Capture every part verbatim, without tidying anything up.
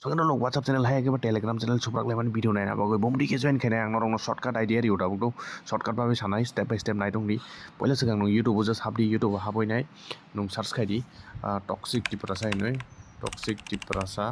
Ang norok WhatsApp channel hai khe ba Telegram channel subrak laimani video naina bagwi bumdi khe join khainai ang norokno shortcut idea rio tabuk do shortcut bagwi sanai step by step naitongdi. Poila swkang nwng YouTube o just hapdi, YouTube o habwi nai nwng search khaidi, ah, Toxic Tiprasa hinwi, Toxic Tiprasa,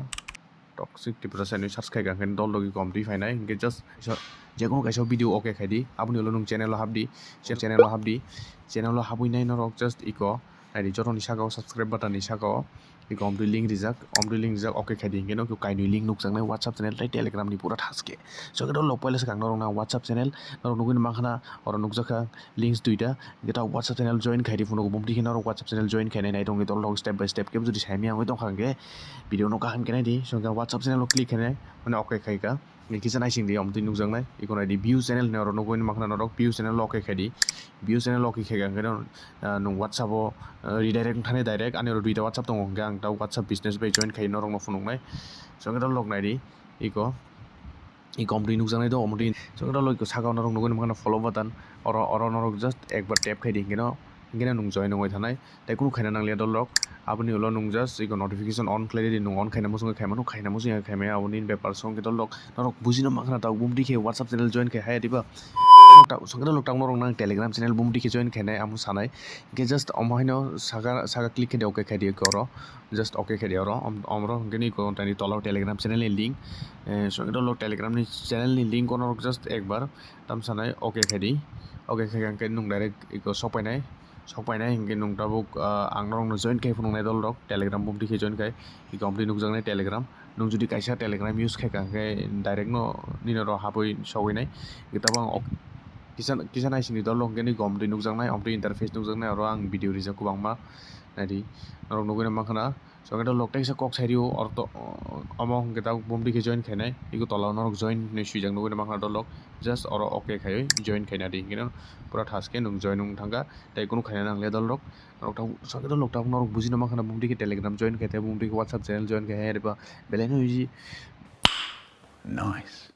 Toxic Tiprasa hinwi search khaikha hwnkhe dol logi kom twi phainai hwnkhe just so-, jekono kaisa video okay khaidi, aboni ulo nwng channel o hapdi, channel o hapdi, channel o habwi nai norok just iko naidi jotoni saka o subscribe button ni saka o iko omtwi link rijak, omtwi link rijak okay khaidi hwnkhe no kainwi link nukjaknai WhatsApp channel tei Telegram ni pura thaske. So khe dol lok poila swkang norok nang WhatsApp channel norok nugwi mankha na oro nukjakha links duita. Hwnkhe ta WhatsApp channel join khaidi phunuk bumti khe norok WhatsApp channel join khainai nai tongwi dol lok step by step khe jodi saimya wngwi tongkha hwnkhe video no kaham khe naidi. So hwnkhe WhatsApp channel o click khainai mane okay khaika. Hwnkhe kisa naisingdi omtwi nukjaknai iko naidi view channel hinwi oro nugwi mankha norok view channel okay khaidi. View channel okay khaika hwnkhe no, ah, nwng WhatsApp o, ah, redirect wngthani direct ani oro duita WhatsApp tongo hwnkhe ang ta WhatsApp business bai join khai norokno phunuknai. So hwnkhe dol lok naidi iko. I company nukjaknai do, omo twi chwngno logiko saka o norok nugwi mankha follow button, oro, oro norok just ekbar tap khaidi, hwnkhe no, hwnkhe no nwng join wngwi thanai, tei kunu khaina nangliya dol rok. Aboni ulo nwng just iko notification on khlai di, nwng on khaina muchungwi khaimano, khaina muchungya khaimaya, aboni bepar song khe dol rok norok bujino mankha na tabuk bumdi khe WhatsApp channel join khai haya diba? Song khe dol rok tabuk norok nang Telegram channel bumdi khe join khainai, amo sanai, hwnkhe just omo haino saka, saka click khaidi, okay khaidi oro. Just okay khaidi oro, om-, omoro hwnkhe ni iko tani tola o Telegram channel ni link, eh, so ito lo Telegram ni channel ni link o norok just ekbar tam sanai okay khaidi, okay khaikha hwnkhe nwng direct iko sokpainai, sokpainai hwnkhe nwng tabuk, ah, ang norokno join khai phunuknai dol rok Telegram bumti khe join khai, iko omtwi nukjaknai Telegram, nwng jodi kaisa Telegram use khaikha hwnkhe direct no nini oro habwi sogwinai, iko tabuk ang ok-, kisa, kisa naisingni dol rok hwnkhe ni gomtwi nukjaknai, omtwi interface nukjaknai, oro ang video rijak kwbangma. Naidi, norok nugwi mankha na, so khe dol rok teisa kok sai rio, orto, omo hwnkhe tabuk bumdi khe join khainai, iko tola o norok join hinwi swijak nugwi mankha dol rok, just oro okay khaiwi join khaina di, hwnkhe no pura thaske nwng join wng thangkha, tei kunu khaina nangliya dol rok, norok tabuk, so khe dol rok tabuk norok bujino mankha na bumdi khe Telegram join khai tei bumdi khe WhatsApp channel join khai hai, belai no easy. Nice.